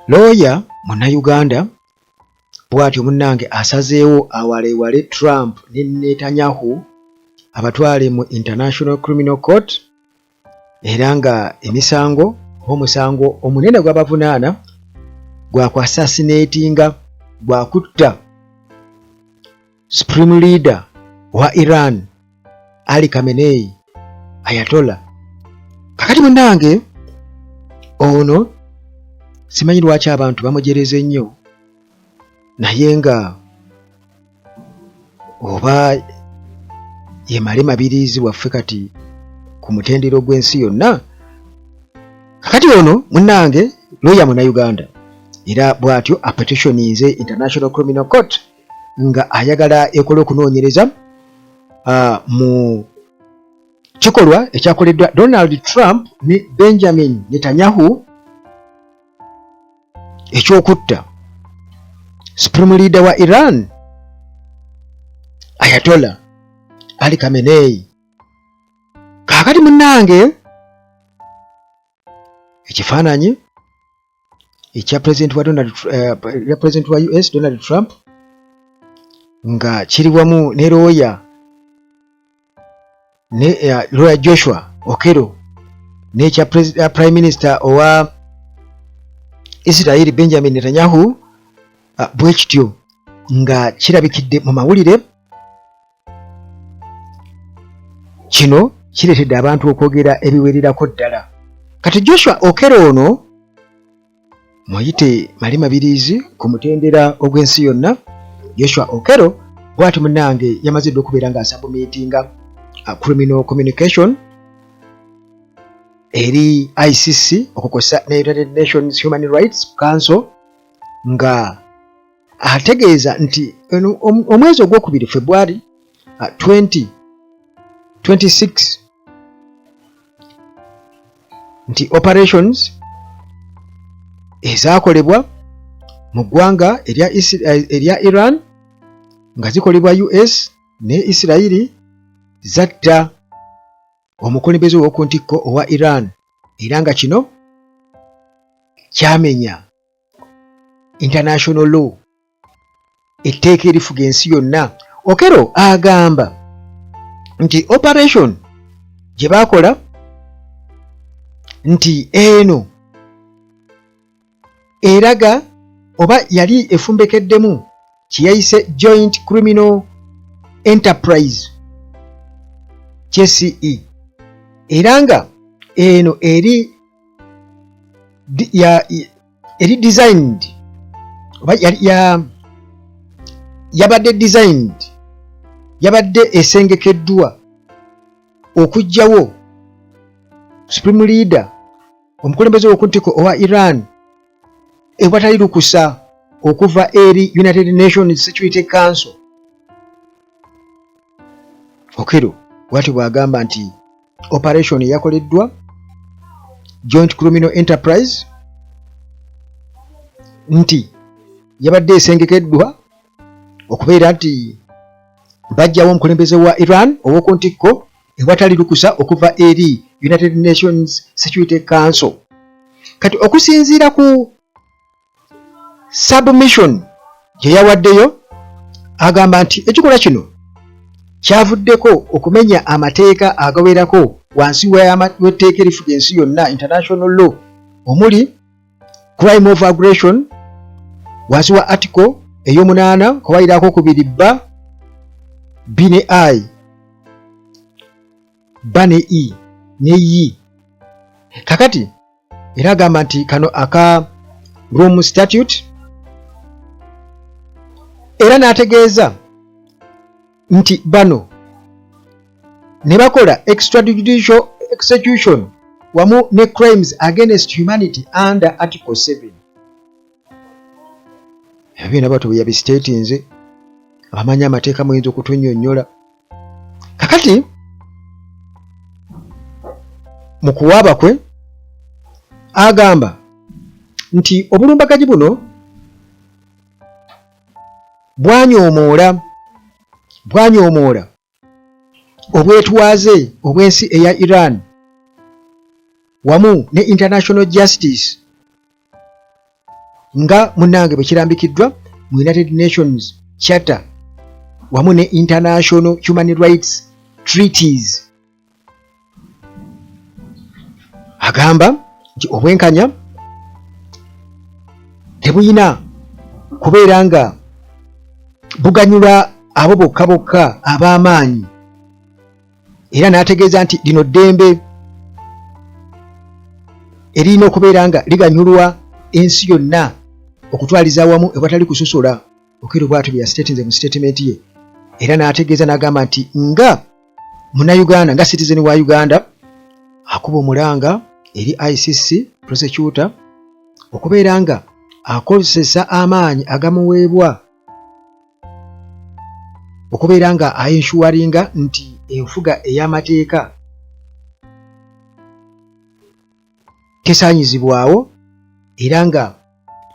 Looya Munnayuganda bw'atyo munnange asazeewo awalewale Trump ne Netanyahu abatwale mu International Criminal Court era nga emisango oba omusango omunene gwabavunaana gwa kwasasineetinga gwa kutta Supreme Leader wa Iran Ali Khamenei Ayatollah. Kakati munnange ono simanyi lwaki abantu bamujereze nnyo naye nga oba ye Male Mabiriizi waffe kati ku mutendera ogw'ensi yonna. Kakati ono munnange looya Munnayuganda era bw'atyo apetitioninze International Criminal Court nga ayagala ekole okunoonyereza mu kikolwa ekyakoleddwa Donald Trump ne Benjamin Netanyahu eky'okutta Supreme Leader wa Iran Ayatollah Ali Khamenei. Kaakati munnange ekifaananyi ekya president wa Donald ya president wa US Donald Trump nga kiri wamu ne looya ne looya Joshua Okello n'ekya prime minister owa Israel Benjamin Netanyahu bwe kityo nga kirabikidde mu mawulire. Kino kireetedde abantu okwogera ebiwererako ddala. Kati Joshua Okello ono muyite Male Mabiriizi ku mutendera ogw'ensi yonna. Joshua Okello bw'ati munnange yamaze dda okubeera ng'asabumiitinga criminal communication eri ICC okukosa ne United Nations Human Rights Council nga ategeeza nti omwezi ogwokubiri February 2026 nti operations ezaakolebwa mu ggwanga erya Iran nga zikolebwa US ne Isirayiri zatta omukulembeze ow'oku ntikko owa Iran era nga kino kyamenya international law, etteeka erifuga ensi yonna. Okello agamba nti operation gye baakola nti eno eraga oba yali efumbekeddemu kye yayise joint criminal enterprise JCE era nga eno eri eri designed oba yabadde designed, yabadde esengekeddwa okuggyawo supreme leader, omukulembeze w'oku ntikko owa Iran, ewatali lukusa okuva eri United Nations Security Council. Okello bw'atyo bw'agamba nti operation eyakoleddwa joint criminal enterprise nti yabadde esengekeddwa okubeera nti bajjawo omukulembeze wa Iran ow'oku ntikko ewatali lukusa okuva eri United Nations Security Council. Kati okusinziira ku submission gye yawaddeyo, agamba nti ekikolwa kino kyavuddeko okumenya amateeka agawerako wansi w'etteeka erifuga ensi yonna, international law, omuli crime of aggression wansi wa article ey'omunaana kawaayiro akokubiri ba b ne i ba ne e ne y. Kakati era agamba nti kano aka Rome Statute, era n'ategeeza nti bano ne bakola extrajudicial execution wamu ne crimes against humanity under article 7. Ebyo byonna bwatyo bwe yabisiteetinze. Abamanyi amateeka muyinza okutunnyonnyola. Kakati mu kuwaaba kwe agamba nti obulumbaganyi buno bwanyoomoola obwetwaze obw'ensi eya Iran wamu ne international justice. Nga munnange bwe kirambikiddwa mu United Nations Charter wamu ne International Human Rights Treaties. Agamba nti obwenkanya tebulina kubeera nga buganyula abo bokka bokka ab'amaanyi, era n'ategeeza nti lino ddembe eririna okubeera nga liganyulwa ensi yonna okutwaliza awamu ewatali kusosola. Okello bw'atyo bwe yasiteetinze mu sitetimenti ye, era n'ategeeza n'agamba nti nga Munnayuganda, nga citizen wa Uganda, akuba omulanga eri ICC prosecutor okubeera nga akozesa amaanyi agamuweebwa okubeera nga ainshuwaringa nti enfuga ey'amateeka tesaanyizibwawo, era nga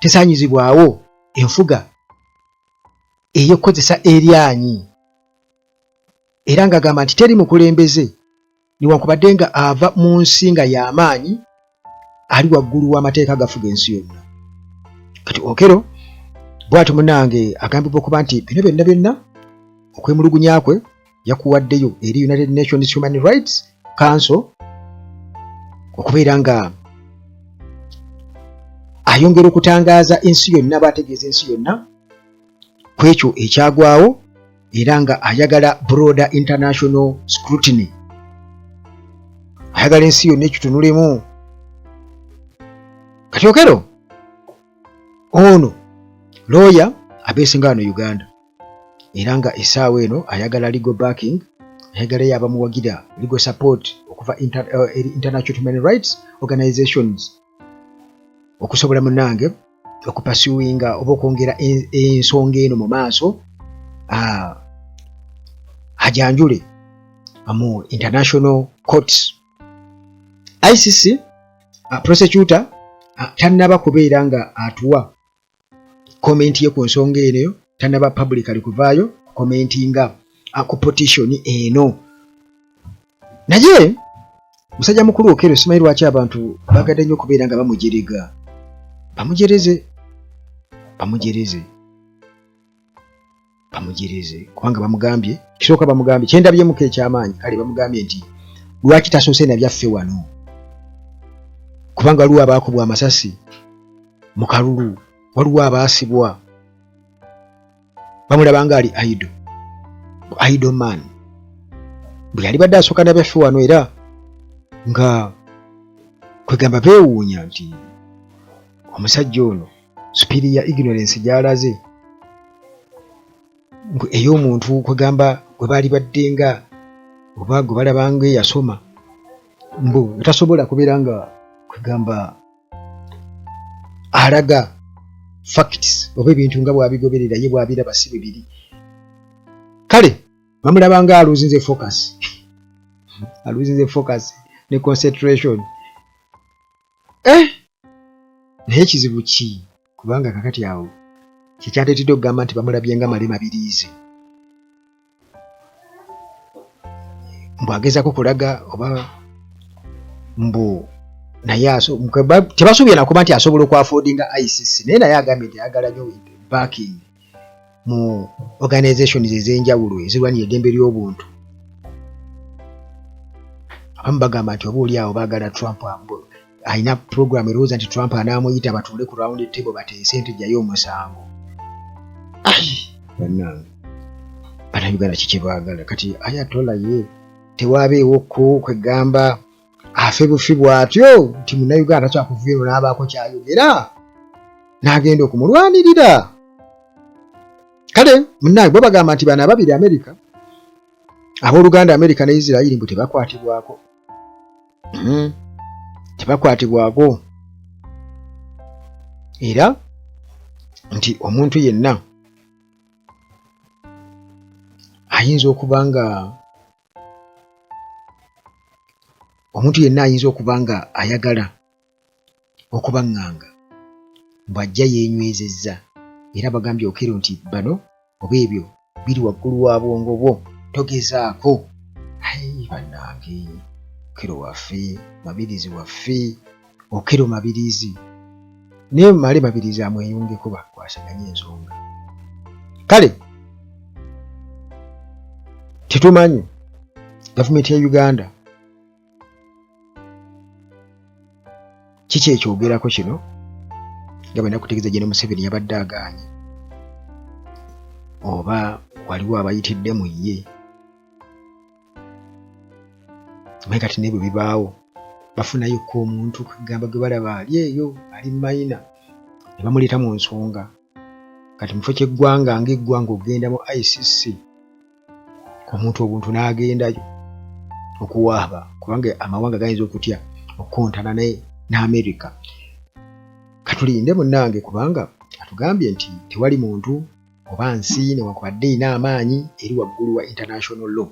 tesaanyizibwawo enfuga ey'okukozesa eryanyi, era ng'agamba nti teri mukulembeze newankubadde nga ava mu nsi nga y'amaanyi ali waggulu w'amateeka agafuga ensi yonna. Kati Okello bw'atyo munange agambibwa okuba nti bino byonna byonna okwemulugunya kwe yakuwaddeyo eri United Nations Human Rights Council okubeera nga ayongera okutangaaza ensi yonna, baategeeza ensi yonna ku ekyo ekyagwawo, era nga ayagala broader international scrutiny, ayagala ensi yonna ekitunulemu. Kati Okello ono looya abeesinga wano Uganda, era nga essaawa eno ayagala legal backing, ayagala yo abamuwagira, legal support okuva eri international human rights organizations okusobola munange okupasuinga oba okwongera ensonga eno mu maaso, ajanjule mu international courts. ICC prosecutor tannaba kubeera nga atuwa comment ye ku nsonga eno, tannaba publicly kuvaayo commentinga ku petition eno. Naye musajja mukulu Okello, simanyi lwaki abantu bagadde nnyo okubeera nga bamujerega. Bamujereze, bamujereze, bamujereze, kubanga bamugambye kisooka, bamugambye kyendabyemuko ekyamaanyi. Kale bamugambye nti lwaki tasoose na byaffe wano, kubanga waliwo abaakubwa amasasi mu kalulu, waliwo abaasibwa, bamulaba nga ali idle, idle man. Bwe yali badde asooka na byaffe wano, era nga kwegamba beewuunya nti omusajja ono superior ignorance gy'alaze ey'omuntu, kwegamba gwe baali badde nga oba gwe balabanga eyasoma, mbu tasobola kubeera nga kwegamba alaga facts oba ebintu nga bw'abigoberera ye bw'abiraba si bwe biri. Kale bamulaba nga aluzinze focus, aluzinze focus ne concentration. Naye kizibu ki? Kubanga kakati awo kyekyandeetedde okugamba nti bamulabye nga Male Mabiriizi, mbu agezaako kulaga oba mbu naye tebasuubira nakuba nti asobola okwaffordinga ICC, naye agambye nti ayagala nnyo backing mu organizations ez'enjawulo ezirwanira eddembe ly'obuntu. Abamu bagamba nti oba oli awo baagala Trump, alina program erowooza nti Trump anaamuyita batuule ku round table bateese nti jjayo omusango. Bannange, Bannayuganda kiki baagala? Kati Ayatola ye tewaabeewo ko kwegamba afe bufi bw'atyo nti Munnayuganda tasobola kuva eno n'abaako kyayogera n'agenda okumulwanirira. Kale munnange, bo bagamba nti bano ababiri, Amerika, abooluganda Amerika ne Isirayiri, mbu tebakwatibwako, tebakwatibwako, era nti omuntu yenna ayinza okuba nga omuntu yenna ayinza okuba nga ayagala okubaŋŋanga mbu ajja yeenywezezza. Era bagambye Okello nti bano oba ebyo biri waggulu wa bwongo bwo, togezaako. Ayi bannange, Okello waffe, Mabirizi waffe, Okello Mabirizi. Naye Male Mabirizi amweyungeko bakwasaganye ensonga. Kale tetumanyi gavumenti ya Uganda kiki ekyogerako kino nga bwe nakutegeeza Gen Museveni yabadde agaanye oba waliwo abayitidde mu ye naye kati nebwe bibaawo bafunayo ko omuntu kugamba gwe balaba ali eyo ali mayina ne bamuleeta mu nsonga kati mufo ky'eggwanga ng'eggwanga okugenda mu ICC omuntu obuntu n'agendayo okuwaaba kubanga amawanga gayinza okutya okukontana ne Amerika. Katulinde munnange kubanga atugambye nti tewali muntu oba nsi newankubadde erina amaanyi eri waggulu wa international law.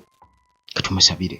Katumusabire.